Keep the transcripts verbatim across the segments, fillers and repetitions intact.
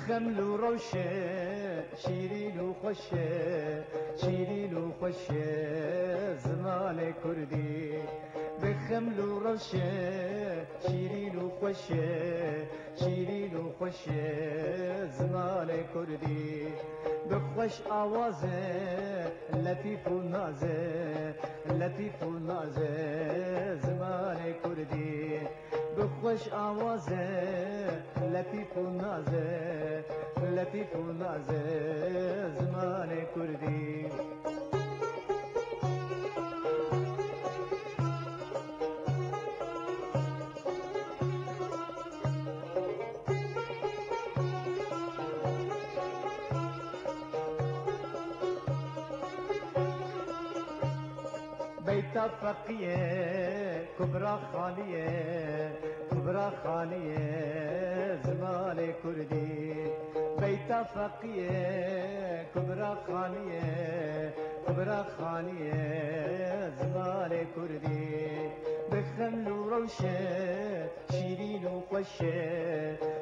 Xeml û rewşe, şîrîn û xweş e, şîrîn û xweş e zimanê kurdî. Bi xeml û rewşe, şîrîn û xweş e, şîrîn û xweş e zimanê kurdî. Bi xweş awaze, letîf û naze, letîf û naze zimanê kurdî. Bi xweş awaze, letîf û naze, letîf û naze zimanê kurdî. Beyta Feqîye, Kubra Xanîye, Kubra Xanîye zimanê kurdî. Beyta Feqîye, Kubra Xanîye, Kubra Xanîye zimanê kurdî. Bi xeml û rewşe, şîrîn û xweş e,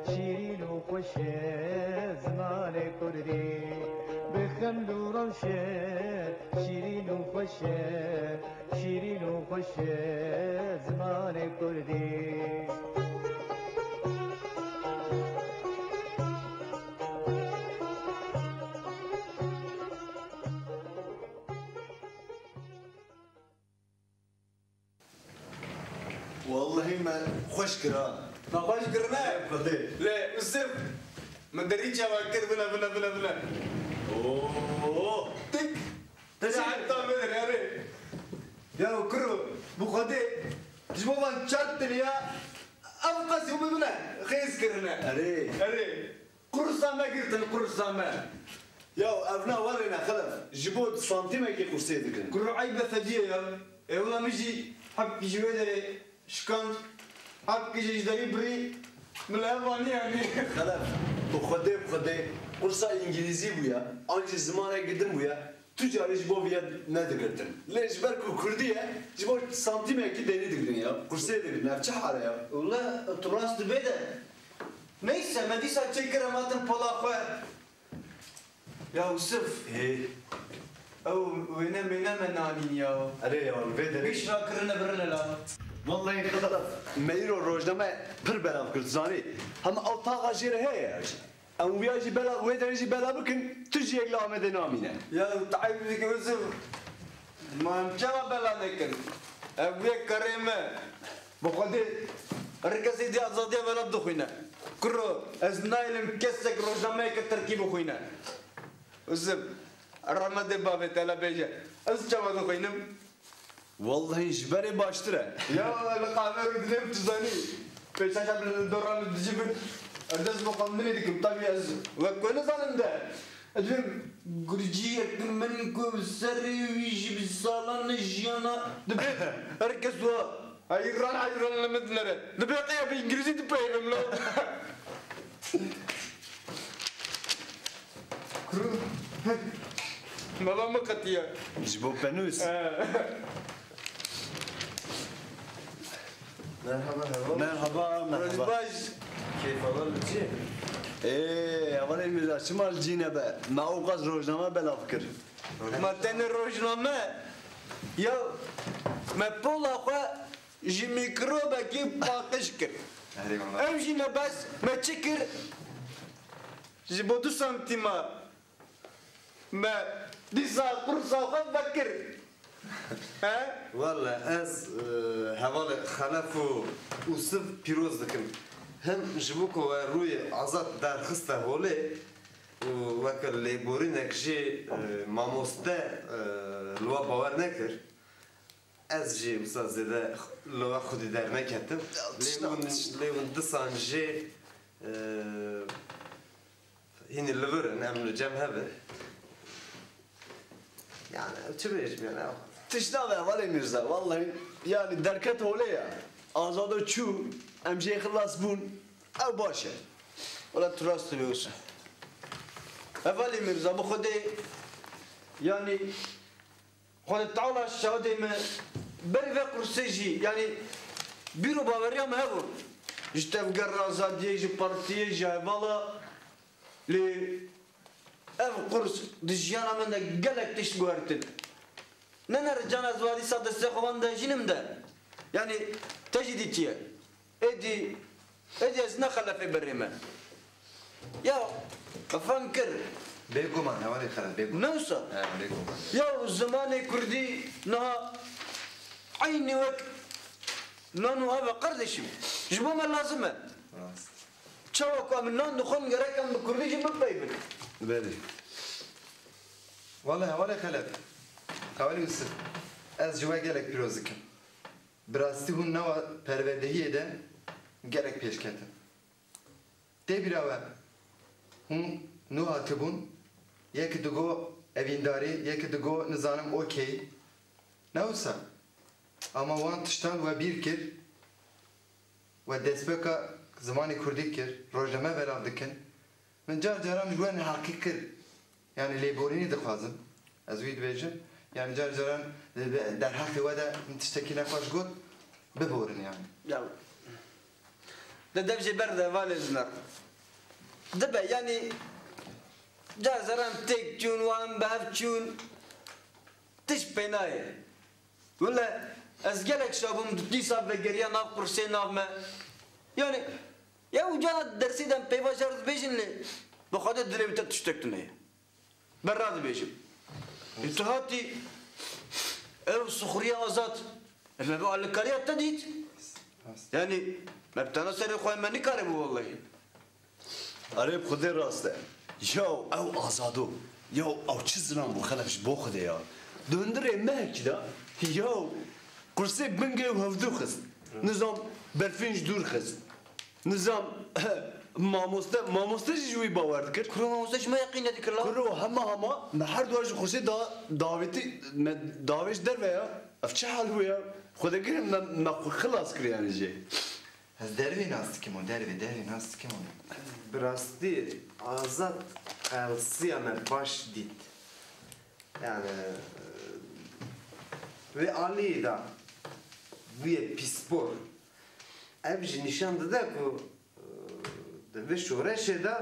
şîrîn û xweş e zimanê kurdî. Bi xeml û rewşe, şîrîn û xweş e, şîrîn û xweş e zimanê kurdî. Wallahî me xweş kir ha. Me xweş kirine. Xwedê. Lê Yusuf, min derî çawa kir, bine, bine, bine, bine. Oo. Tik. Te Te çi? Heta me derê. Ya kuro, bi Xwedê, ji bo van çar tiliya, ev qas û bibine, xêz kirine. Erê. Erê. Qursa me girtin, qursa me. Ya ev na werê ne Xelef, ji bo santîmekê qursê dikin. Kuro eyb e fedî ye ya. Ê wila min jî hepkî ji wê derê şikand, hepkî jî ji derî birî, min li hev anî yanî. Xelef, bi Xwedê, bi Xwedê, qursa îngilîzî bûya, an jî zimanekî din bûya, tu carî ji bo viya nedigirtin. Lê ji ber ku kurdî ye, ji bo santîmekî derî digirin ya. Qursê digirin, ev çi hal e ya? Wele, tu rast dibê de. Neyse, me dîsa çêkir, em hatin pola xwe. Ya Yusuf. Ê. Ew wêne mêne me nanîn ya. Erê ya, li vê derê. Giş rakirine birine la. Wellahî Xelef, me îro rojname pir belav kir, zanî. Hema ew taxa jê re heye ya jî. Em wiya jî bela, wê derê jî bela bikin, tu jî yek li Amedê namîne. Ya, tu eyb dikî Yusuf. Ma em çawa bela nekin? Ev wê kerê me. Bi Xwedê, her kesê dê azadiya vela dixwîne. Kuro, ez nayêlim kesek rojnameyeke tirkî bixwîne. Yusuf, rehmetê bavê te hele bêje, ez çawa dixwînim? Wellehî ji berê baştir e. Ya li qehve rûdinêm tu zanî. Pêşaşa min li dora min dijî bin. Ez dest bi xwendinê dikim. Tabî ez wek ku nizanim de. Ez dibêm gurciyek min ku bi serê wî jî bi salan ne jiyana dibê. Her kes wa heyran heyran li min dinere. Dibê qeya bi îngilîzî dipeyivim lo. Kuru. Mala me qetiya. Ji bo penûs. He. Merhaba, merhaba. Merhaba, merhaba. Roj baş. Keyf heval li cî? Ê, hevalê Mîrza, çima li cî nebe? Me ewqas rojname belav kir. Ma tenê rojname? Ya, me pola xwe ji mîkrobekî paqij kir. Erê wala. Ew jî ne bes, me çi kir? Ji bo du santîma me dîsa qursa xwe vekir. He? Wele ez, e, hevalê Xelef û Ûsiv pîroz dikim. Him ji bo ku we rûyê Azad derxiste holê û weke lêborînek jî, e, mamoste, e, li we bawer nekir. Ez jî wisa zêde li we xwedî derneketim. Ya, lê tişta, hûn, tişta. Lê hûn disan jî, e, hînî li vir in, em li cem hev in. Yani, çi bêjim yani? Tişta be, hevalê Mîrza, wallahî, yani, derket holê ya. Azado çû, em jê xilas bûn, ew baş e. Wala tu rast dibê wisa. Hevalê Mîrza, bi Xwedê, yani, Xwedê Teala şahidê me, berî vê qursê jî, yanî bîr û baweriya me hebû. Ji Tevgera Azadiyê, ji partiyê, ji hevala, Lê ev qurs di jiyana min de gelek tişt guhertin. Ne ne ricana ez wadî sa destê xwe van de jînim de. Yanî te jî dîtiye. Êdî, êdî ez ne Xelefê berê me. Ya, me fam kir. Bêguman, hevalê Xelef, bêguman. Ne wisa? He, bêguman. Ya zimanê kurdî niha eynî wek nan û av e, kardeşim. Ji bo me lazim e. Rast. Çawa ku em nan dixwin, gerek em bi kurdî jî bipeyivin. Belê. Wele hevalê Xelef, hevalê Yusuf, ez ji we gelek pîroz dikim. Bi rastî hûn newa perwerdehiyê de gelek pêş ketin. Tê bîra we, hûn nû hatibûn, yek digo evîndarî, yek digo nizanim okey. Ne wisa? Ama wan tiştan we bîr kir, we destpêka zimanê kurdî kir, rojname belav dikin. Min car caran ji we neheqî kir. Yanî lêborînî dixwazim. Ez wî dibêjim. Yanî car caran derheqê we de min tiştekî nexweş got, biborin yanî. Ya. De dev jê berde, valê zinar. Dibe, yanî car caran têk çûn, wan bi hev çûn, tişt pê nayê. Wele ez gelek şa bûm, dîsa vegeriya nav qursê nav me. Yanî, ya uca dersê de em peyva jar dibêjin lê bi Xwedê dilê wî te tiştek tune ye. Berra dibêjim. Û tu hatî ev sixuriya azad. Ev me bi alikariya te dît. Yanî me bi tena serê xwe me nikaribû wellahî. Erê bi Xwedê rast e. Yaw ew azado. Yaw ew çi zilam bû Xelef ji bo Xwedê ya. Di hundirê mehekî de yaw qursê bingê û hevdû xist. Nizam berfîn ji dûr xist. Nizam mamoste, mamoste jî ji wî bawer dikir. Kuro mamoste ji me yeqîn nedikir la. Kuro hema hema me her dua ji qursê da, davêtî, me davê ji derve ya. Ev çi hal bû ya? Xwedê girin me, me xwe xilas kir yanî jê. Ez dervê nas dikim o, dervê, dervê nas dikim o. Bi rastî Azad qelsiya me baş dît. Yani, e, vê alî da bûye pîspor. Ev jî nîşan dide ku, e, di vê şoreşê de,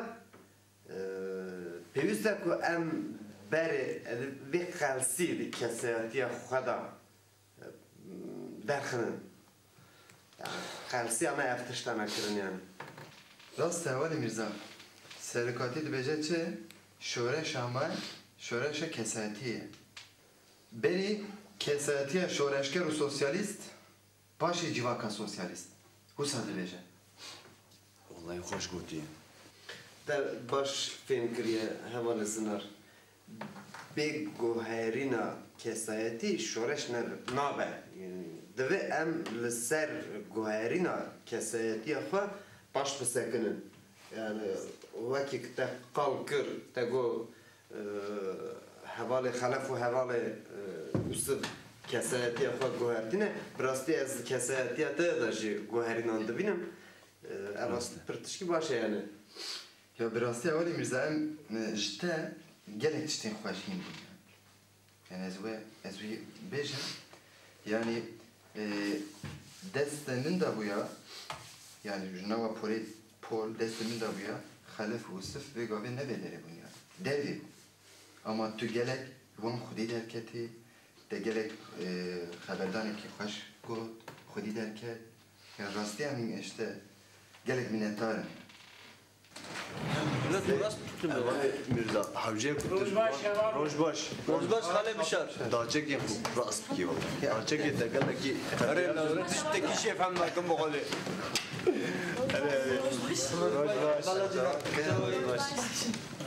e, pêwîst e ku em berê, e, vê qelsî di kesayetiya xwe de derxinin. Yani, qelsiya me ev tişta me kirin yani. Rast e, Welî Mîrza. Serokatî dibêje çi? Şoreşa me, şoreşa kesayetî ye. Berî kesayetiya şoreşger û sosyalîst, paşê civaka sosyalîst. Wisa dibêje. Wellahî xweş gotiye. Te baş fêm kiriye hevalê Zinar. Bê guherîna kesayetî şoreş ne, nabe. Divê em li ser guherîna kesayetiya xwe baş bisekinin. Yani wekî te qal kir, te got, e, hevalê Xelef û hevalê, e, Yusuf kesayetiya xwe guhertîne. Bi rastî ez kesayetiya te de jî guherînan dibînim. E, ev rast pir tişkî baş e yani. Ya bi rastî Welî Mîrza, em, e, ji te gelek tiştên xweş hîn bûn. Yani ez we, ez wî bêjim. Yani, e, destê min de bûya, yani ji nava polê, pol destê min de bûya, Xelef û Yusuf vê gavê ne vê derê bûn ya. Dervê bû. Ama tu gelek wan xwedî derketî, te gelek, e, xeberdanekî xweş got, xwedî derket. Ya rastî em işte gelek minetdar in. Millet û rast tutun be. Mîrza, hewceyê ku tu Roj baş, heval. Roj baş. Roj baş, Xalê Bişar. Daçekê xwe rast bikî wele. Daçekê te gelekî Erê, tiştekî jê fehm nakim bu Xalê. Erê, erê. Roj baş. Roj baş.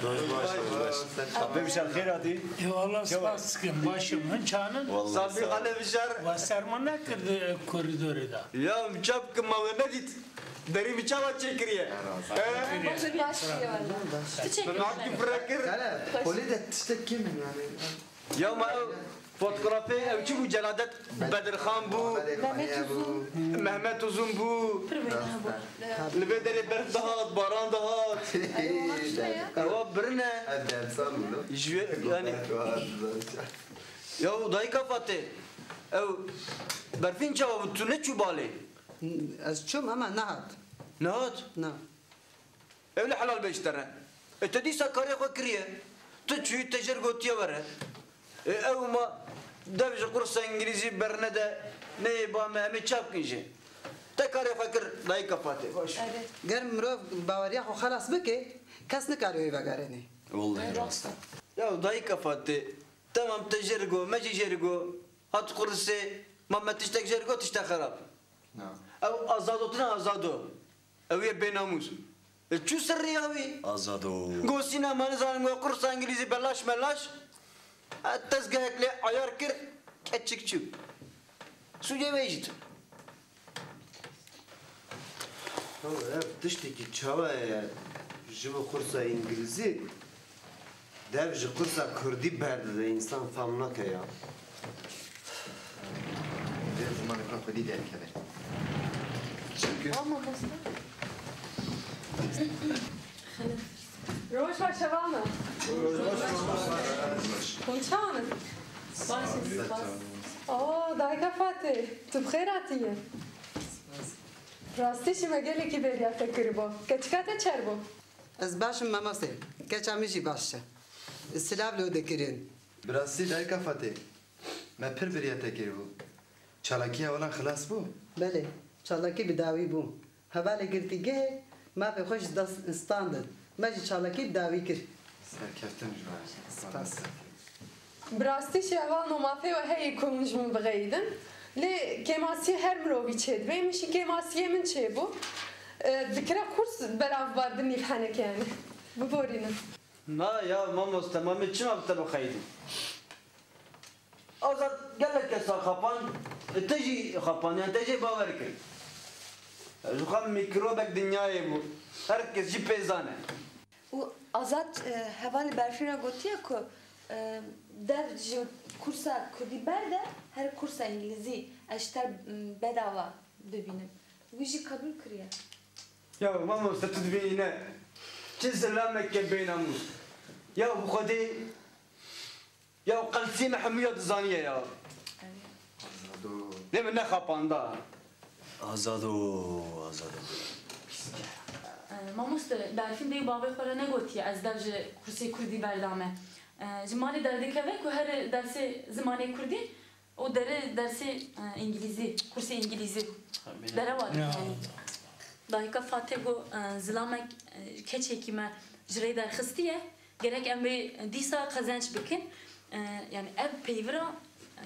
Roj baş, roj baş. Xalê Bişar xêr hatî. Eyvallah, spas dikim. Başım. Hin çanin? Sabî Xalê Bişar. Wa ser min nekirdi koridorê de. Ya, çap kim ma we nedît. Derî min çawa çêkiriye? He? Baş, baş, eyvallah. Tu çêkir. Min hat kufre kir. Hele, polê de tiştek kim yani? Ya ma ew fotografê ew çi bû? Celadet Bedirxan bû. Mehmet Uzun. Mehmet Uzun bû. Pir wêne hebû. Li vê derê berf dihat, baran dihat. Ewa birine. Ev dersan bû. Ji wê, yani. Ya dayika Fatê. Ew berfîn çawa bû? Tu neçû balê? Ez çûm ama nehat. Nehat? Na. Ew li helal be ji te re. E, te dîsa karê xwe kiriye. Tu çûyî te jê re gotiye were. E, ew ma dev ji qursa îngilîzî bernede, neyê ba me, em ê çav bikin jê. Te karê xwe kir, dayika Fatê. Baş. Ger mirov baweriya xwe xelas bike, kes nikare wê vegerêne. Wellahî rast e. Ya dayika Fatê, temam te jê re got, me jî jê re got. Hat qursê, ma me tiştek jê re got, tiştek xerab. Na. Ew Azado tune Azado. Ew yê bênamûs. E, çû ser rêya wî? Azado. Gosîna me nizanim we qursa îngilîzî belaş melaş. E, tezgehek lê ayar kir, keçik çû. Sûcê wê jî tune. Ev tiştekî çawa ye? Ji bo qursa îngilîzî, dev ji qursa kurdî berdide, însan fam nake ya. Dê zimanê xwe xwedî derkeve. Çimkî Ama mamoste. Roj baş hevalno. Hûn çawan in? Baş in, spas. Oo, dayika Fatê, tu bi xêr hatiye. Rastî jî me gelekî bêriya te kiribû. Keçika te çer bû? Ez baş im mamoste. Keça min jî baş e. Silav li we dikirin. Bi rastî dayika Fatê, me pir bêriya te kiribû. Çalakiya hevalan xilas bû? Belê, çalakî bi dawî bû. Hevalê girtîgehê mafê xwe ji dest standin. Me jî çalakî bi dawî kir. Serkeftin ji we. Spas. Bi rastî jî hevalno mafê we heye ku hûn ji min bixeyidin. Lê kêmasiyê her mirovî çêdibe. Min jî kêmasiyê min çêbû. E, dikira kurs belav bar bi nîv heneke yani. Biborînin. Na ya mamoste, ma min çima bi te bixeyidin? Azad gelek kesa xapand, te jî xapand, yani te jê bawer kir. Ji xwe mîkrobek dinyayê bû. Her kes jî pê zane. Û Azad, e, hevalê Berfîn re gotiye ku, e, dev ji kursa kurdî berde, her kursa îngilîzî ez ji te, m, bedava dibînim. Wî jî qebûl kiriye. Ya mamoste, tu dibînî ne? Çi zilameke bênamûs. Ya bi Xwedê, ya qelsî me hemûya dizaniye ya. Azado. Lê min nexapanda. Azado, Azado. E, mamoste, Berfîn dê bavê xwe re negotiye ez dev ji kursê kurdî berdame. E, ji malê derdikeve ku here dersê zimanê kurdî û dere dersê, e, îngilîzî, kursê îngilîzî. Derewa dike, yani. Dayika Fatê got, e, zilamek, e, keçekî me ji rê derxistiye. Gerek em wê dîsa qezenc bikin. E, yani ev peyvira,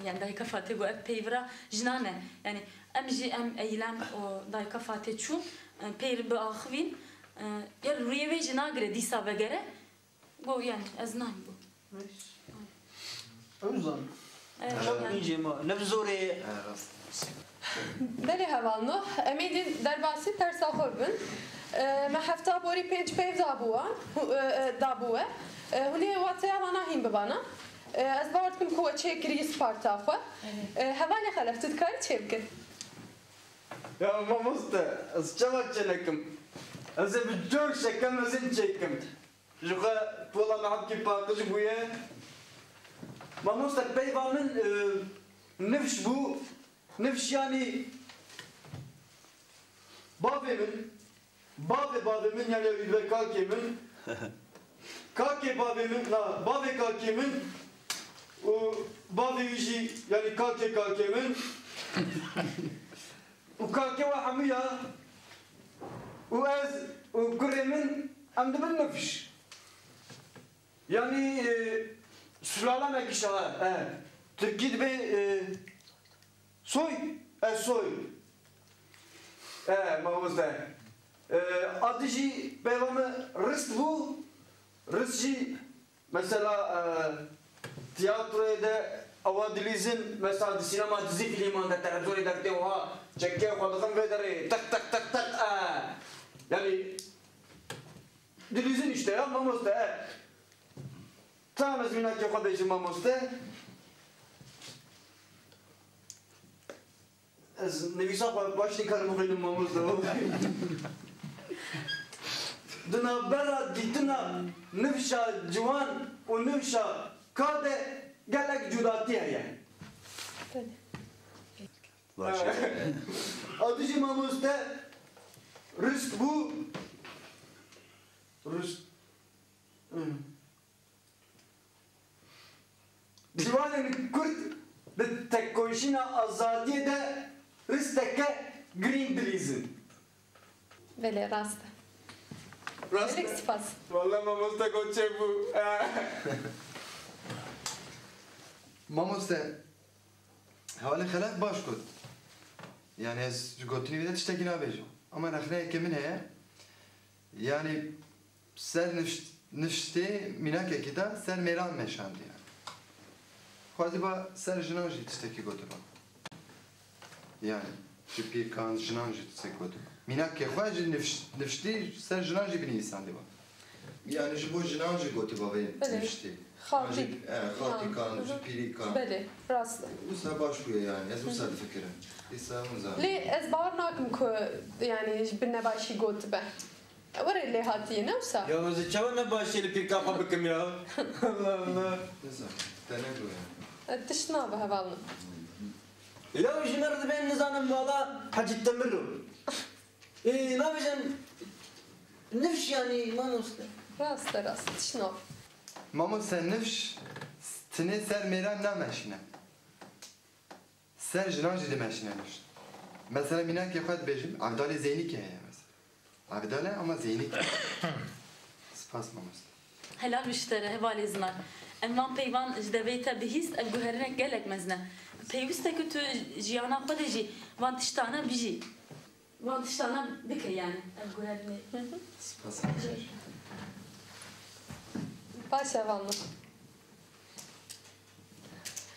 yani dayika Fatê got, ev peyvira jinan e. Yani em jî em Eylem û dayika Fatê çûn, e, pêr biaxivîn. E, ya rûyê wê jî nagire dîsa vegere. Got, yani ez nayim got. Ew zan. Evet, yani. Min jê ma, ne bi zorê. Belê hevalno, em ê dîn derbasî persa xwe bibin. E, me hefta borî pênc peyv dabû wan, hû-, e, e, dabû we. E, hûn ê wateya wana hîn bibana. E, ez bawer dikim ku we çêkirî sparta xwe. Evet. E, hevalê Xelef, tu dikarî çêbikî? Ya mamoste, ez çawa çênekim? Ez ê bi coşekem, ez ê çêkim. Ji xwe pola me hebkî paqij bûye. Mamoste peyva min, e, nifş bû. Nifş yanî bavê min, bavê bavê min yanî ew ê dibe kakê min. Kakê bavê min, na, bavê kakê min û bavê wî jî yanî kakê kakê min. Û kakê we hemû ya. Û ez û kurê min em dibin nifş. Yanî, e, sulalemekî şaha, e, tirkî dibê, e, soy, e, soy. E, mamoste. E, a dijî peyva me rist bû, rist jî mesela, e, tiyatroyê de ewa dilîzin, mesela di sînema dizî fîlman de, televîzyonê de tê wiha çekê xwe dixin vê derê, teq, teq, teq, teq, e. Yanî, Dilîzin îşte ya mamoste, e. Tam ez mînakê xwe bêjim mamoste. Ez nivîsa xwe baş nikarim bixwînim mamoste. Di navbera dîtina nifşa ciwan û nifşa ka de gelek cudatî heye. Belê. Baş e. A dijî mamoste rist bû. Rist. Ciwanên Kurd di tekoşîna azadiyê de risteke girîng dilîzin. Belê, rast e. Rast e. Gelek spas. Walla mamoste got çêbû. Mamoste, hevalê Xelef baş got. Yani ez ji gotinê wî de tiştekî nabêjim. Ama rexneyeke min heye. Yani ser nifş-, nifştê mînakekî de ser mêran meşandiye. Xwezîba ser jinan jî tiştekî gotiba. Yani ji pîrkan, jinan jî tiştek gotiba. Mînakê xwe ji nifş-, nifştî ser jinan jî binivîsandiba. Yani ji bo jinan jî gotiba vê nifştê. Belê. Xaltîk. Ji, e, xaltîkan, ji pîrîkan. Belê, rast e. Wisa baş bûye yani, ez wisa difikirim. Dîsa hûn zanin. Lê ez bawer nakim ku yani ji bin nebaşî gotibe. Were lê hatiye, ne wisa? Ya ez çawa nebaşî li pîrka xwe bikim ya? Allah Allah. Nizanim, te negot yani. E, tişt nabe hevalno. Lewê ji me re dibên nizanim mala Hecî Temir o. Ê, nabêjin nifş yanî mamoste. Rast e, rast, tişt nabe. Mamoste, nifş tinê ser mêran nameşîne. Ser jinan jî dimeşîne nifş. Mesela mînakê xwe dibêjim, Evdalê Zeynîkê heye mesela. Evdal e ama Zeynîk. Spas mamoste. Helal wî ji te re, hevalê Zinar. Em van peyvan ji deveyê te bihîst, ev guherinek gelek mezin e. Pêwîst e ku tu jiyana xwe de jî van tiştane bijî. Van tiştana bike yani, ev guherinê. Spas. Baş e, hevalno.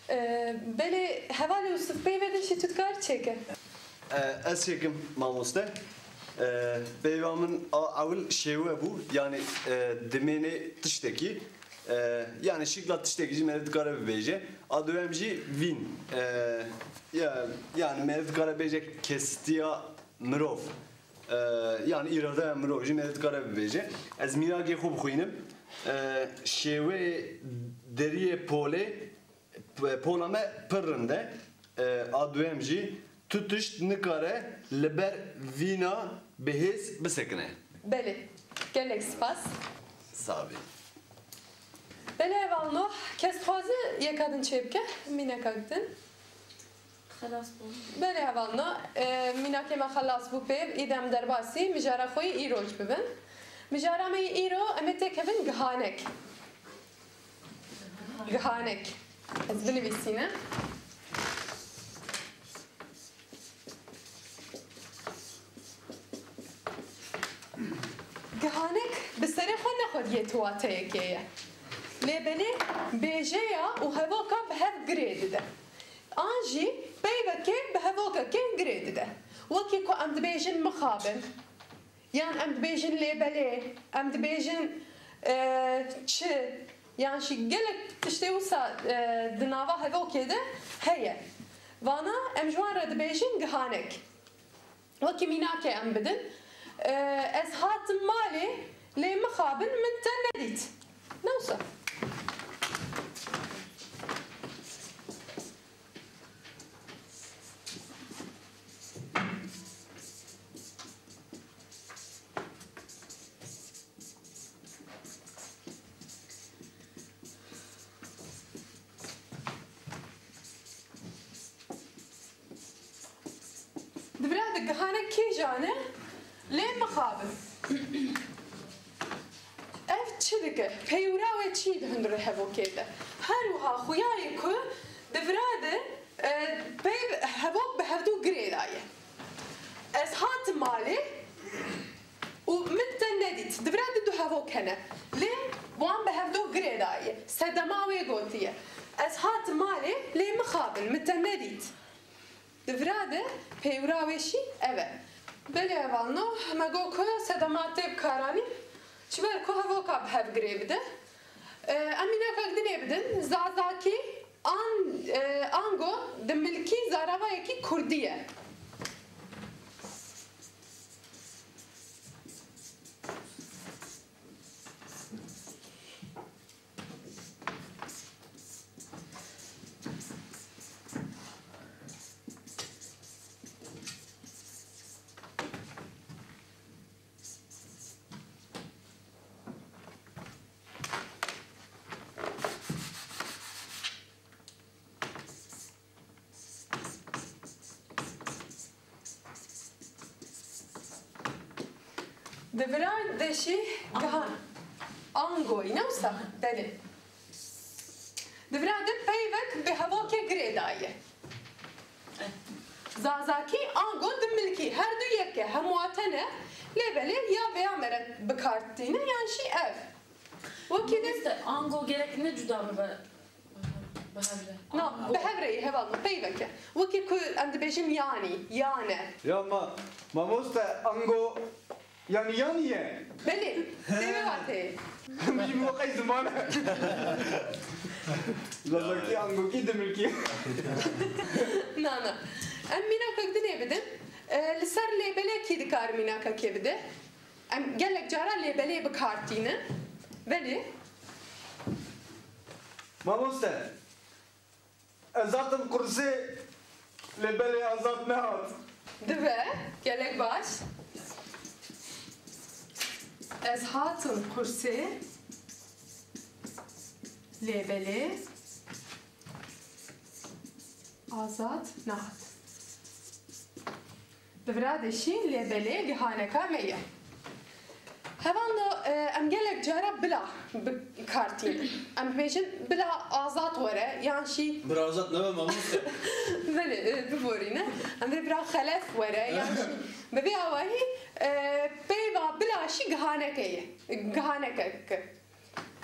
Ee, belê hevalê Yusuf, peyvê din jî tu dikar çêke. E, ez çêkim mamoste. E, peyva min a ewil şêwe bû, yani, e, dimênê tiştekî, e, yani şikla tiştekî jî meriv dikare bibêje. A duyem jî vîn. E, ya, yani meriv dikare bêje kestiya mirov. E, yani îradeya mirov jî meriv dikare bibêje. Ez mînakê xwe bixwînim. E, şêweyê deriyê polê, p-, pola me pir rind e. E, a duyem jî, tu tişt nikare li ber vîna bi hêz bisekine. Belê. Gelek spas. Sax bî. Belê hevalno, kes dixwaze yeka din çêbike, mîneka din. Xelas bû. Belê hevalno, e, mînakê me xelas bû pê, îdem derbasî mijara xwe yê îroj bibin. Mijara me yê îro, em ê têkevin gihanek. Gihanek. Ez binivîsînim. Gihanek bi serê xwe nexwediyê tu wateyekê ye. Lê belê bêjeya û hevoka bi hev girê dide. An jî peyvekê bi hevokekê girê dide. Wekî ku em dibêjin mixabin, yan em dibêjin lê belê, em dibêjin, e, çi, yan jî gelek tiştê wisa, e, di nava hevokê de heye. Vana em ji wan re dibêjin gihanek. Wekî mînakê em bidin, e, ez hatim malê, lê mixabin min te nedît. Ne wisa? Di vira de gihanek kêjan e? Lê mixabin. Ev çi dike? Peywira wê çi di hundirê hevokê de? Her wiha xuya ye ku di vira de, e, peyv hevok bi hevdu girê daye. Ez hatim malê û min te nedît. Di vira de du hevok hene. Lê wan bi hevdu girê daye. Sedema wê gotiye. Ez hatim malê, lê mixabin, min te nedît. Di vira de peywira wê jî ev e. Belê hevalno, me got ku sedema tê bikaranîn, ji ber ku hevoka bi hev girê bide. E, em mînakek dinê bidin, zazakî an, e, ango dimilkî zaravayekî kurdî ye. Di vira de jî gihan. Ango, ne wisa? Belê. Di vira de peyvek bi hevokê girê daye. Zazakî ango dimilkî, her du yek e, hem wate ne, lê belê ya vêya me re bi kar tîne yan jî ev. Wekî de Mamoste, ango gerek ne cuda bibe, bi hev re. Na, bi hev re yê, hevalno, peyvek e. Wekî ku em dibêjin yanî, yan e. Ya ma, mamoste, ango, yanî yanî ye. Belê, peyvek e. Em jî bi qey ziman e. Zazakî angokî dimilkî. Na, na. Em mînakek dinê bidin. E, li ser lêbelekî dikar mînakekê bide. Em gelek cara lêbelê bi kar tînin. Belê. Mamoste, ez hatim kursê, lêbelê Azad nehat. Dibe, gelek baş. Ez hatim kursê, lêbelê Azad nehat. Di vira de jî lêbelê gihaneka me ye. Hevalno, e, em gelek cara bila bi kar tînin. Em dibêjin bila Azad were, yan jî Bila Azad nebe mamoste. Belê, e, biborîne. Em dê bila Xelef were, yan jî bi vê awahî, e, peyva bila jî gihaneke ye. Gihaneke.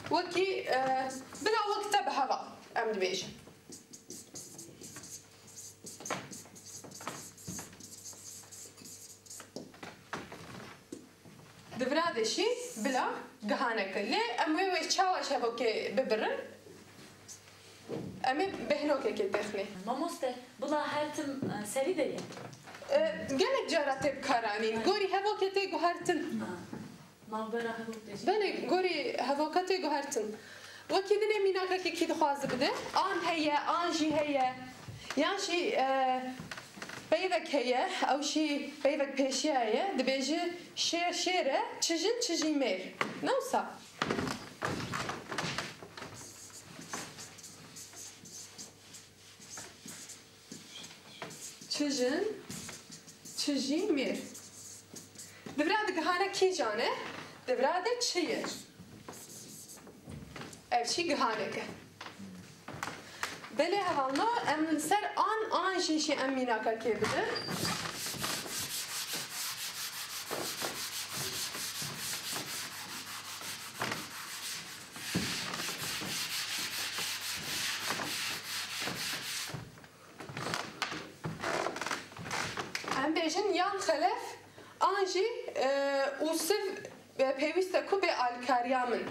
Wekî, e, bila wek te bi heval, em dibêjin. Di vira de jî bila gihaneke. Lê em wê wê çawa ji hevokê bibirin? Em ê bêhnokekê têxinê. Mamoste, bila her tim, e, serî de ye? E, gelek cara tê bikaranîn. Gorî hevokê tê guhertin. Ha. Navbera hevok de jî. Belê, gorî hevoka tê guhertin. Wekî dinê mînakekê kî dixwaze bide. An heye, an jî heye. Yan jî, e, peyvek heye, ew jî peyvek pêşiya ye. Dibêje şêr şêr e, çijin çijî mêr. Ne wisa? Çijin, çijî mêr. Di vira de gihane kîjan e? Di vira de çi ye? Ev jî gihanek e. Belê hevalno, em li ser an, an jî jî em mînakekê bidin. Em bêjin yan xelef an jî, e, ûsiv, e, pêwîst e ku bê alîkariya min.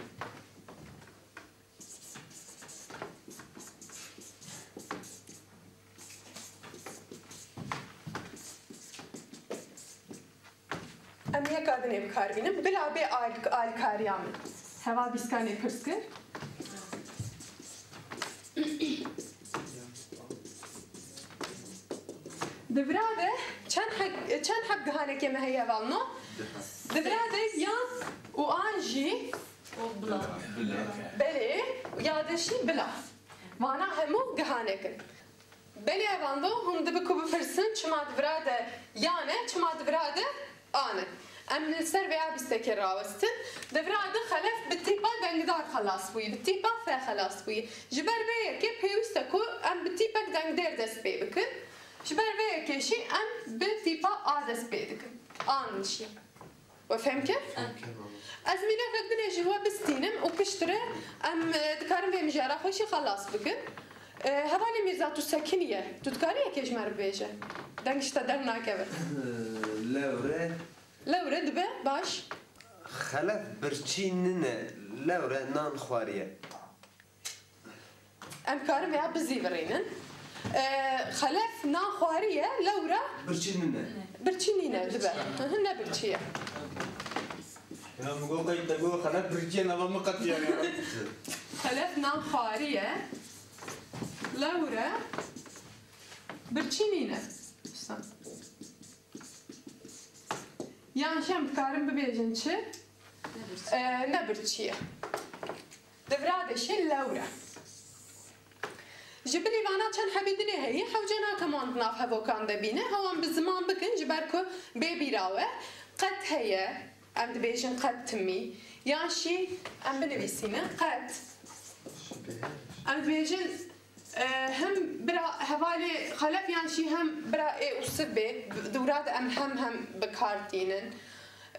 Em yeka din ê bi kar bînin. Bila bê al-, alîkariya min. Heval Bîskanê pirs kir. Di vira de çend heb, çend heb gihanekê me heye hevalno? Di vira de yan û an jî. Û bila. Belê, ya de jî bila. Vana hemû gihanek in. Belê hevalno, hûn dibe ku bipirsin, çima di vira de yan e, çima di vira de an e. Em li ser vêya bîstekê rawestin. Di vira de xelef bi tîpa dengdar xelas bûyî, bi tîpa fe xelas bûyî. Ji ber vê yekê pêwîst e ku em bi tîpek dengdêr dest pê bikin. Ji ber vê yekê jî em bi tîpa a dest pê dikin. An jî. We fehm kir? Fehm kir, baba. Ez mînakek binê ji we bistînim û piştre em, e, dikarin vê mijara xwe jî xelas bikin. E, hevalê Mîrza, tu sekiniye. Tu dikarî yekê ji me re bibêje? Deng ji te dernakeve. Lewre. Lewre dibe, baş. Xelef birçî nine, lewre nan xwariye. Em karin vêya bizîvirînin. Ee, xelef nan xwariye, lewra Birçî nîne. Birçî nîne dibe. Hı hı, ne birçî ye. Ya, min got, qey te got, xelef birçî ye, nava min qetiya ya. Xelef nan xwariye, lewra birçî nîne. Yan jî em dikarin bibêjin çi? Ee, ne birçî ye. Di vira de jî lewre. Ji bilî vana çend hebî dinê heye, hewce nake wan di nav hevokan de bîne, hewan bi ziman bikin, ji ber ku bê bîra we qet heye, Em dibêjin qet timî, yan jî em binivîsînin qet. Em dibêjin, e, him bira hevalê xelef yan jî him bira ê û sibê, di wira de em hem hem bi kar tînin.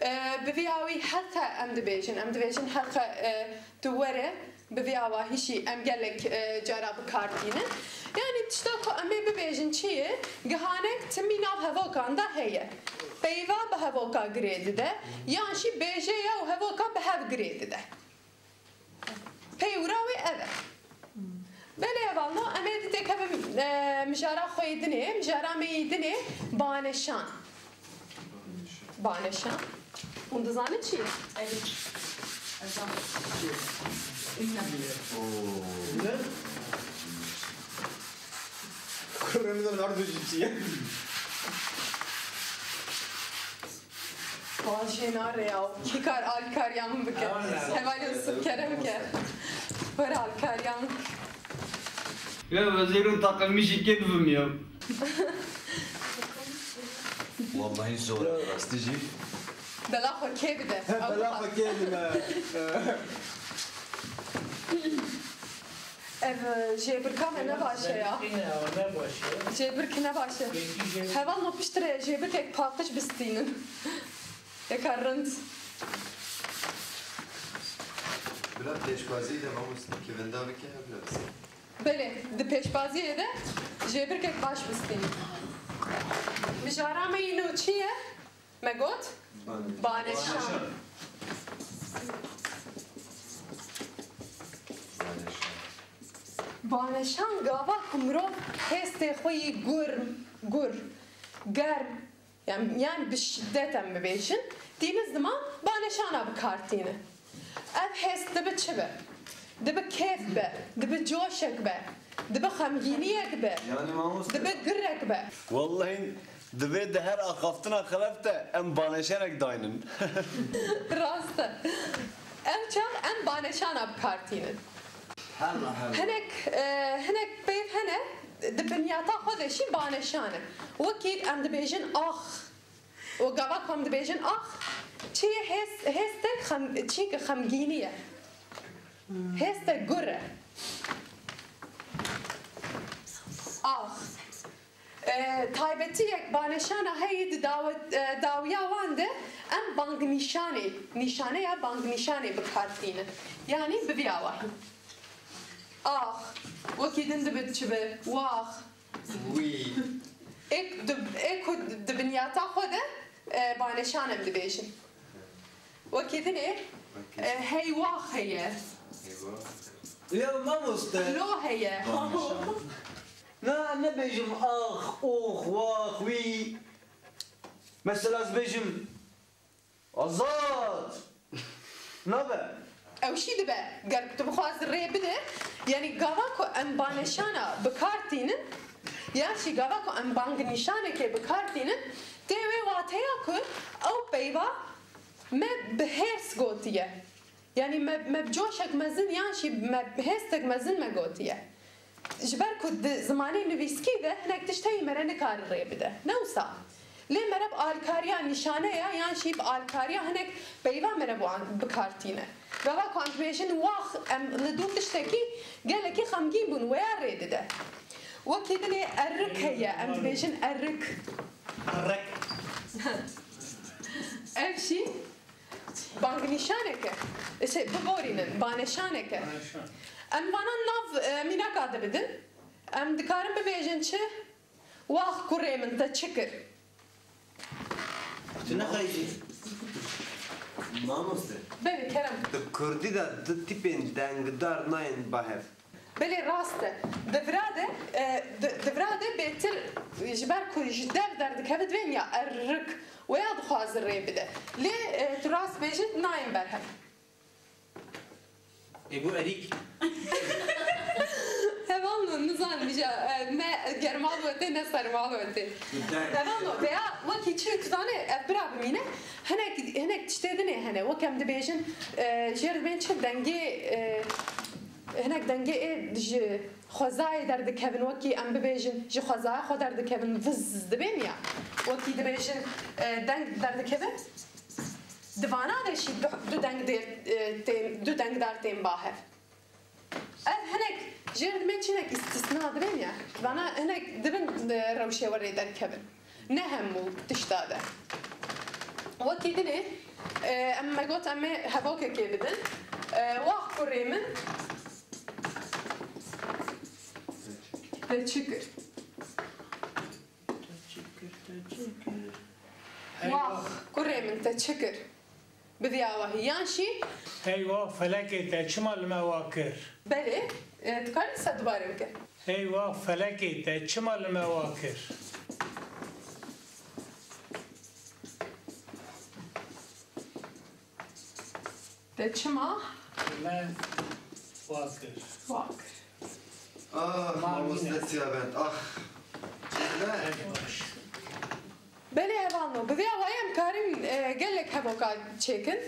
E, bi vî awî heqe em dibêjin, em dibêjin heqe, e, tu were, bi vî awahî jî em gelek, e, cara bi kar tînin. Yanî tişta ku em ê bibêjin çi ye? Gihanek timî nav hevokan de heye. Peyva bi hevoka girê dide, yan jî bêjeya û hevoka bi hev girê dide. Peywira wê ev e. Belê hevalno, em ê dîtê kevin, e, mijara xwe yê dinê, mijara me yê dinê, baneşan. Baneşan. Hûn dizanin çi ye? Kurê min de nardo jî çi ye? Bajê nare ya. Kî kar alîkariya min bike? Hevalê Yusuf kerem ke. Were alîkariya min. Ya wezîrû takılmış iki bibim ya. Wallahî zor e, rastî jî. Bela xwe kê bide. He, bela xwe kê bide. Ev, e, jêbirka me ne baş e ya. Jêbirk ne baş e. Hevalno piştre jêbirkek paqij bistînin. Eka rind. Bila pêşbazî de mamoste kevin da bike, biraz. Belê, di pêşbaziyê de jêbirkek baş bistînin. Mijara me yî nû çi ye? Me got? Baneşan. Baneşan. Baneşan gava ku mirov hêstê xwe yî gur, gur, germ, yan, yan bi şiddet em bibêjin, tîne ziman baneşana bi kar tîne. Ev hêst dibe çi be? Dibe kêf be, dibe coşek be, dibe xemgîniyek be, Yanî mamoste. Dibe girek be. Wallahî Divê di her axaftina xelef de em baneşanek daynin. Rast e. Ev çax em baneşana bi kar tînin. Hela, hela. Hinek, e, hinek peyv hene, di binyata xwe de jî baneşan e. Wekî em dibêjin ax. Û gava ku em dibêjin ax, çi ye hêst, hêstek xem-, çî ki xemgînî ye. Hêstek gur e. Ax. E, taybetiyek baneşana heyî di dawe-, e, dawiya wan de em bangnîşanê, nîşaneya bangnîşanê bi kar tînin. Yanî bi vî awahî. Ax, wekî din dibe çi be? Wax. Wî. Ê ku di, ê ku di binyata xwe de, e, baneşan em dibêjin. Wekî dinê, Wekî. e, heywax heye. Eywa. Ya mamoste. Lo heye. Baneşan. Na, em nebêjim ax, ox, wax, wî. Mesela ez bêjim, Azad! Nabe. Ew jî dibe, ger tu bixwazî rê bide, yanî gava ku em baneşana bi kar tînin, yan jî gava ku em bangnîşanekê bi kar tînin, tê wê wateya ku ew peyva me bi hêrs gotiye. Yanî me, me bi coşek mezin yan jî me bi hêstek mezin me gotiye. Ji ber ku di zimanê nivîskî de hinek tişt heyî me re nikare rê bide. Ne wisa? Lê me re bi alkariya nîşane ya yan jî bi alkariya hinek peyva me re bi wan, bi kar tîne. Gava ku em dibêjin wax, em li dû tiştekî gelekî xemgîn bûn, weya rê dide. Wekî dinê erik heye, em dibêjin erik. Erik. Ev jî Bangnîşanek e. Şey, biborînin, baneşanek e. Baneşan. Em vana nav, e, mînaka de bidin. Em dikarin bibêjin çi? Wax kurê min te çi kir? Tu nexeyî. Mamoste. Belê, kerem. Di kurdî de du tîpên dengdar nayên ba hev. Belê rast e. Di vira de, e, di, di vira de bêtir ji ber ku ji dev derdikeve divên ya erik weya dixwaze rê bide. Lê, e, tu rast bêjî nayên berhev. Ê bu erîk. Hevalno, nizanim îja, e, ne germal wetê, ne sermal wetê. Hevalno, veya wekî çi tu zanê, ev bira bimîne, hinek, hinek tiştê dinê hene, wek em dibêjin, e, jêr dibên çi dengê, e, Hinek dengê ê ji xwezayê derdikevin, wekî em bibêjin, ji xwezaya xwe derdikevin, viz dibên ya. Wekî dibêjin, e, deng derdikeve. Di vana de jî du, du deng dêr, e, tên, du dengdar tên ba hev. Ev hinek jêr dibên çinek îstisna dibên ya. Vana hinek dibin, e, rewşê we rê derkevin. Ne hemû tişta de. Wekî dinê, e, em me got em ê hevokekê bidin. E, wax kurê min. Te çi kir? Te çi kir, te çi kir? Wax, kurê min, te çi kir? Bi vî awahî. Yan jî Hey wax felekê, te çima li me wa kir? Belê, e, dikarî wisa dubare bike. Hey wax felekê, te çima li me wa kir? Te çima? Li me wa kir. Wa kir. Ah, mamoste Siyabend, ah. Belê hevalno, bi vê awayî em karin, e, gelek hevoka çêkin.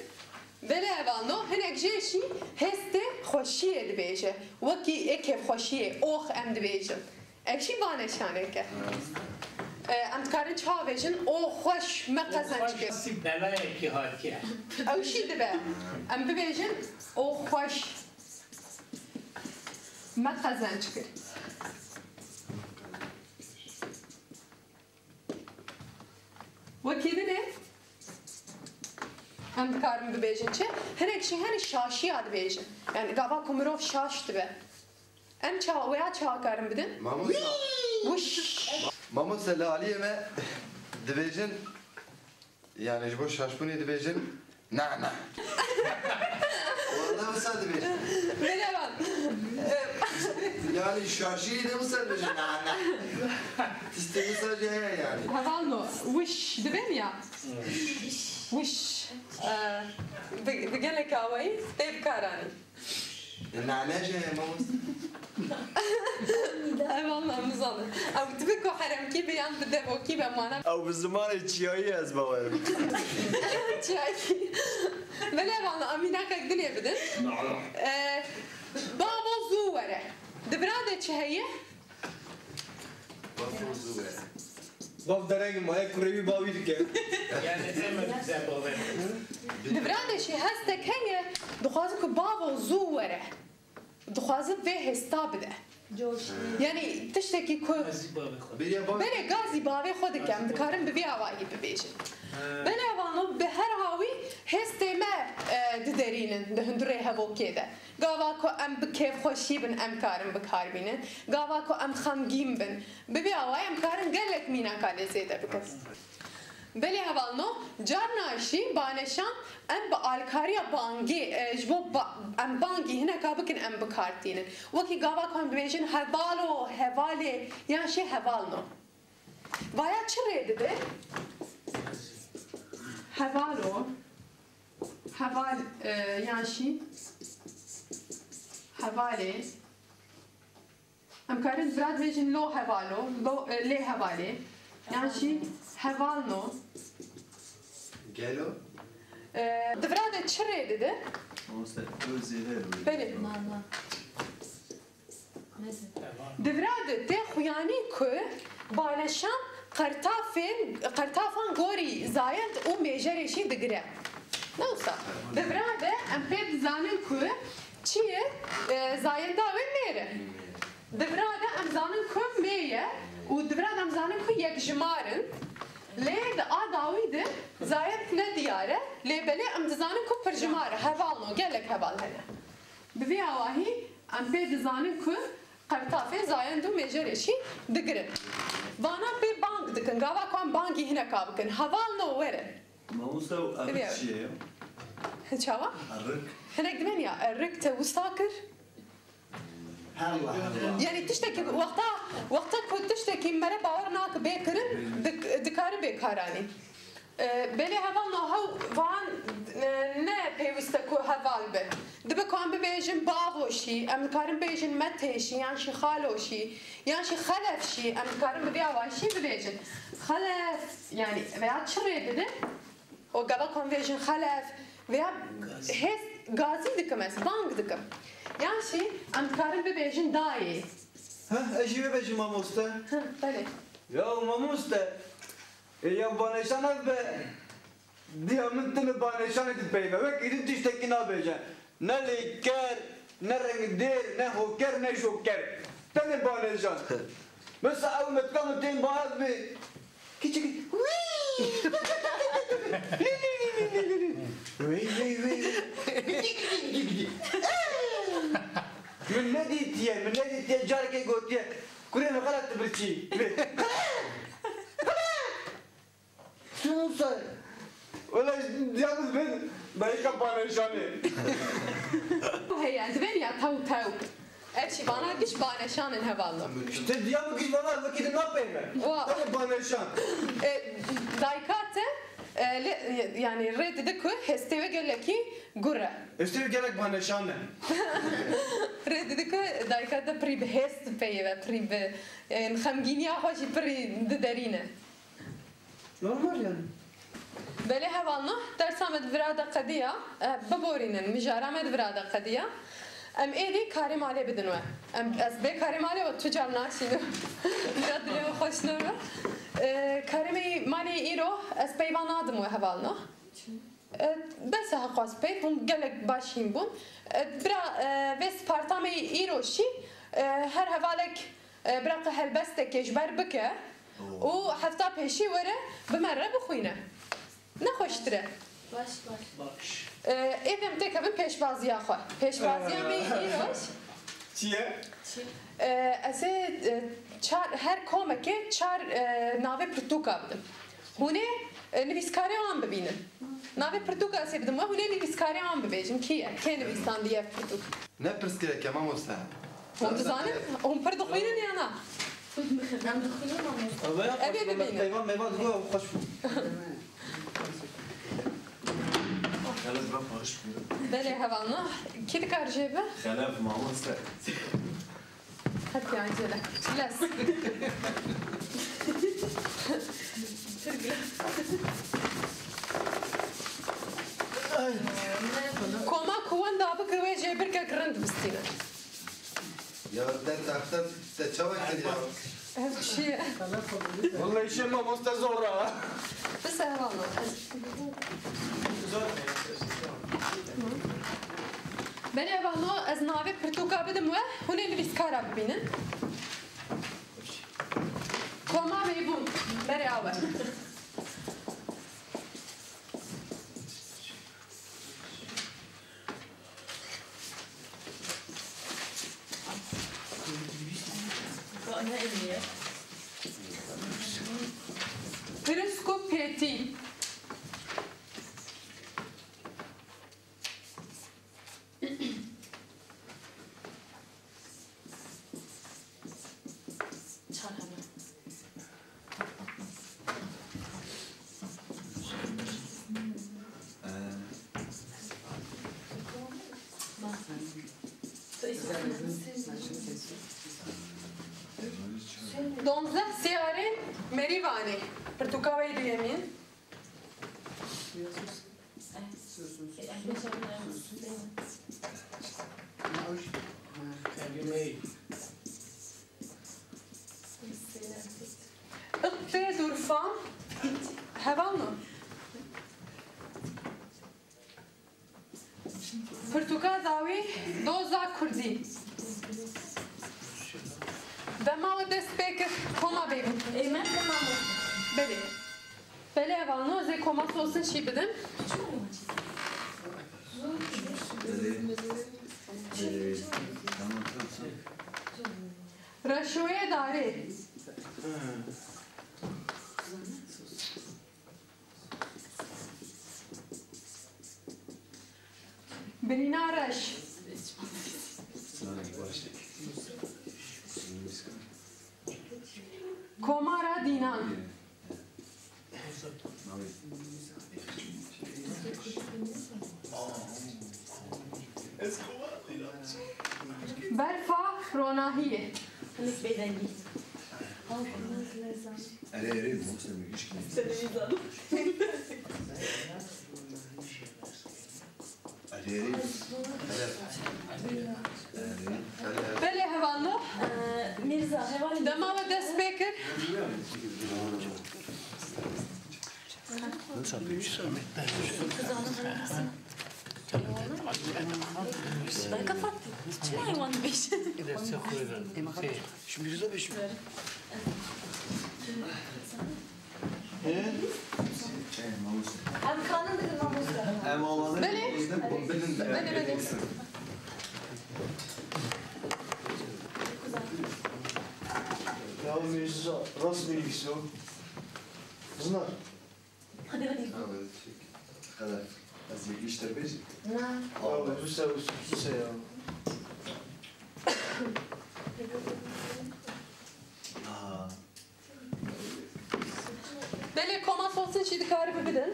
Belê hevalno, hinek jê jî hestê xweşiyê dibêje. Wekî ê kêfxweşiyê, ox em dibêjin. Ev jî baneşanek e. E, em dikarin çawa bêjin? O xweş me qezenc kir. Xweş belayekî hatiye. Ew jî dibe. Em bibêjin, o xweş me qezenc kir. Wekî din e, em dikarin bibêjin çi? Hinek jî hene şaşiya dibêjin. Yani gava ku mirov şaş dibe. Em ça-, wêya çawa karin bidin? Mamosta. Wî! Wiş! Mamosta, li aliyê me dibêjin, yani ji bo şaşbûnê dibêjin, nana. Walla wisa dibêjin. Belê van. Yani şaşiyê de wisa dibêjin, nana. Tiştê wisa jî heye yani. Hevalno, wiş dibên ya. Wiş. E, bi, bi gelek awayî tê bikaranî. Nane jî heye mamoste. Ev Allah nizanim. Ew dibe ku heremkî be yan bi devokî be mana. Ew bi zimanê çiyayî ez bawer im. Çiyayî. Belê valla, em mînakek dinê bidin. Nala. E, bavo zû were. Di vira de çi heye? Bavo zû were. Bav dereng maye kurê wî bavî dike. Yani sen mi bize baver? Di vira de jî hestek heye, dixwaze ku bavo zû were. Dixwaze vê hesta bide. Coşku. Yani tiştekî ku Bêriya bavê. Belê gazî bavê xwe dike, em dikarin bi vî awayî bibêjin. Belê vano bi her hawî hestê me, e, diderînin di hundirê hevokê de. Gava ku em bi kêfxweşî bin, em karin bi kar bînin. Gava ku em xemgîn bin. Bi vî awayî em karin gelek mînaka lê zêde bikin. Belê hevalno, carna jî baneşan em bi alkariya bangê, e, ji bo ba-, em bangî hineka bikin em bi kar tînin. Wekî gava ku em dibêjin hevalo, hevalê, yan jî hevalno. Vaya çi rê dide? Hevalo, heval, e, yan jî hevalê. Em karin vira dibêjin lo hevalo, lo, e, lê hevalê. Yan jî hevalno. Gelo? E, di vira de çi rê dide? Mamoste, tu zêde. Belê. Na, na. Mezin. Di vira de tê xuyanî ku baneşan qertafên, qertafan gorî zayend û mêjerê jî digire. Ne wisa? Di vira de em pê dizanin ku çi ye, e, zayenda wê mêr e. Di vira de em zanin ku mê ye û di vira de em zanin ku yekjimar in. Lê di a dawî de zayend ne diyar e, lê belê em dizanin ku pirjimar e, hevalno, gelek heval hene. Bi vî awahî em pê dizanin ku qertafê zayend û mêjerê jî digirin. Vana pê bang dikin, gava ku em bangî hineka bikin. Hevalno werin. Mamoste, erik çi ye? Çawa? Erik. Hinek dibên ya, erik te wisa kir? Hella, hella. Yani tiştekî, wexta, wexta ku tiştekî mere bawer nake bê kirin, dik-, dikare bê karanî. E, belê hevalno hew van, e, ne pêwîst e ku heval be. Dibe ku em bibêjin bavo şî, em dikarin bêjin metê şî, yan şî xalo şî, yan şî xelef şî, em dikarin bi vî awayî şî bibêjin. Xelef, yani veya çi rê dide? O gava ku em bêjin xelef, veya hêz gazî dikim ez, bang dikim. Yan jî em dikarin bibêjin dayê. Heh, ez jî wê bêjim mamoste. Heh, belê. Ya mamoste, e, ya baneşan ev be. Diya min, tu li banêşanê dipeyve. Wekî din tiştekî nabêje. Ne lêker, ne rengdêr, ne hoker, ne joker. Tenê banêşan. Mesela ew metka min tên ba ez bê. Kiçik. Wî! Wî, wî, wî, wî. Min nedîtiye, min nedîtiye, carekê gotiye. Kurê min xelet tu birçî. Wî. Tunusay. Wela yalnız ben dayika banêşanê. Hey, ez ben ya tew tew. Ev şîvana giş banêşan in hevalno. İşte diya min giş vana wekî din napeyve. Wa. Tenê banêşan. E, dayika te, e, le, yani rê dide ku hestê wê gelekî gur e. Hestê wê gelek banêşan e. Rê dide ku dayika te pirî bi hêst peyve, pirî bi, e, xemgîniya xwe jî pirî diderîne. Normal yani. Belê hevalno, dersa me di vira de qediya, e, biborînin, mijara me di vira de qediya. Em êdî karê malê bidin we. Em, ez bê karê malê we tu car naşînim. Bira dilê min xweş nebe. E, karê me malê îro, ez peyva nadim we hevalno. E, bes e heqas peyv, hûn gelek baş hîn bûn. E, bira, e, vê sparta me îro şî, e, her hevalek, e, bira qe helbestekê ji ber bike û hefta pêşî were bi me re bixwîne. Ne xweştir e. Baş, baş. E, êdî em têkevin pêşbaziya xwe. Pêşbaziya me îro. Çi ye? E, ez ê, e, çar, her komekê çar, e, navê pirtûka bidim. Hûn ê, e, nivîskarê wan bibînin. Navê pirtûka ez ê bidim we, hûn ê nivîskarê wan bibêjin. Kî ye? Kê nivîsandiye ev pirtûk? Ne pirsgirêk e mamoste. Hûn dizanin? Hûn pir dixwînin ya na? Em dixwînin mamoste. Ev ê bibînin. Peyvan meyvan digo ew xweş bû. Xelef bira xweş bû. Belê hevalno. Kî dikar jê be? Xelef mamoste. Hadi acele. Çiles. Koma ku wenda bikir wê jê birkek rind bistîne. Ya te tahta te çawa kiriye? Ev çi ye? Vallahi işe mamoste zor ha. Bise hevalno. Belê hevalno, ez navê pirtûka bidim we, hûn ê nivîskara bibînin. Koma Meybûn, berê awe. Pirisk û pêtî. Çar hene. Donzdeh siyarên Merîvanê. Pirtûka wê duyemîn. Iqtê Durfan, hevalno. Pirtûka dawî doza kurdî. Dema we dest pê kir, koma bêbû. Ê, me kir mamoste. Belê. Belê hevalno, ez ê koma sosin şî bidim. Reşoyê darê. Birîna reş. Komara dînan. Berfa ronahiyê. Hinek bêdengî. Erê, erê, bu sen bir iş. Sen de bir zaten. Belê hevalno. Ee, Mîrza, hevalî. Dema we dest pê kir. Belka Fatih, çima haywan dibêjin? Şimdi Mirza Bey şimdi. He? Em kanin bidin mamoste. Em alanı Belê. Bilin de. Belê, belê. Ya Mirza, rast mı diyorsun? Kızlar. Hadi, hadi. Tamam, hadi çek. Xelef. Ez yek îştir bêjim. Na. Ya, bu se, bu se ya. Ha. Belê, koma sosin jî dikarî bibidin.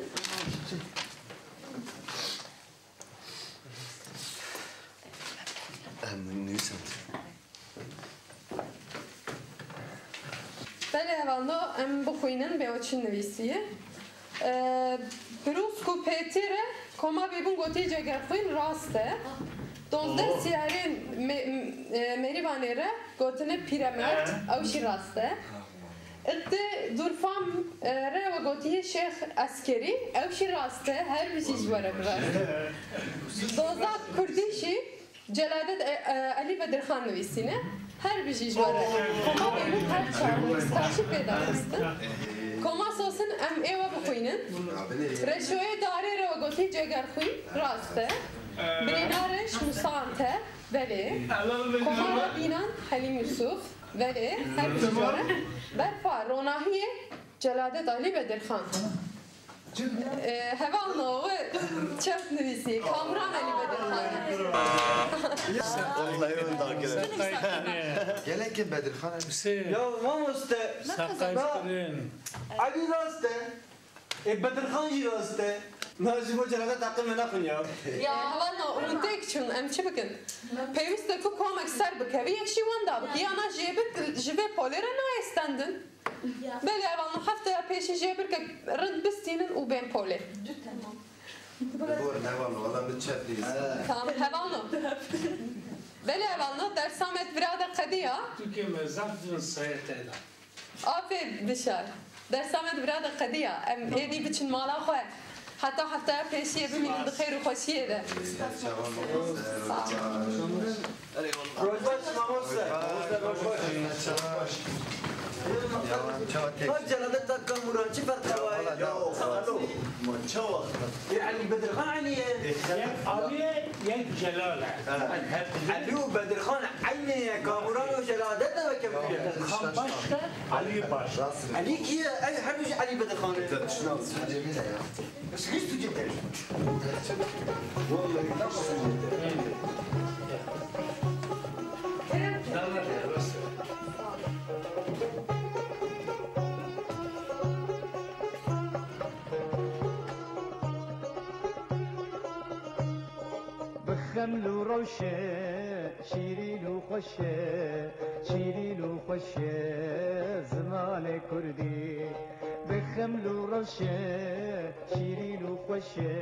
Em nivîsand. Belê hevalno, em bixwînin bê o çi nivîsiye. E, Piroz ku pêtê re koma bêbûn gotiye Cegerxwîn rast e. Dozdeh Oho. Siyarên me-, e, Merîvanê re gotine pîremerd, ew jî rast e. Iqtê Durfam, e, re we gotiye Şêx Eskerî, ew jî rast e, her bijî ji we re birast. Doza Kurdî jî Celadet, e, e, Elî Bedirxan nivîsîne. Her bijî ji we re. Koma Beyrût her çar, starşî pê de xistin. Koma sosin em ê we bixwînin. Reşoyê darê re we gotî Cegerxwîn, rast e. Birîna reş Musa Antep, belê. Koma Bînan Helîm Yusuf, belê. Her bijî ji we re. Berfa Ronahiyê Celadet Elî Bedirxan. E, hevalno we çep nivîsî, Kamuran Elî Bedirxan. Wallahî wenda kirin. Gelekên Bedirxan em. Ya mamoste. Saqayb kirin. Elî rast e. E, Bedirxan jî rast e. Na ji bo Celadet taqî me nexwin ya. Ya hevalno, hûn têk çûn, em çi bikin? Pêwîst e ku komek ser bikeve, yek jî wenda bike, ya na jêbir ji vê polê re nayê stendin. Ya. Belê hevalno, hefteya pêşî jêbirkek rind bistînin û bên polê. Du temam. Bor hevalno, wala min çep nivîsî. Tamam, hevalno. Belê hevalno, dersa me di vira de qediya. Tu ke me zaf din sayete da. Afê bişar. Dersa me di vira de qediya. Em êdî biçin mala xwe. Heta hefteya pêşiyê bimînin di xêr û xweşiyê de. Roj baş mamoste. Mamoste roj baş. Bak Celadet da Kamuran çi ferqa var? Ya, alo. Ma çawa? Yek Elî Bedirxan aynı ye. Yek Elî ye, yek Celal e. Elî û Bedirxan aynı ye. Kamuran û Celadet de weke bûye. Bedirxan başka, Elî başka. Elî kî ye? Ev her du jî Elî Bedirxan e. Cemile ya. Bes hiç tu cidden. Vallahi nasıl? Bi xeml û rewşe, şîrîn û xweş e, şîrîn û xweş e zimanê kurdî. Bi xeml û rewşe, şîrîn û xweş e,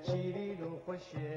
şîrîn û xweş e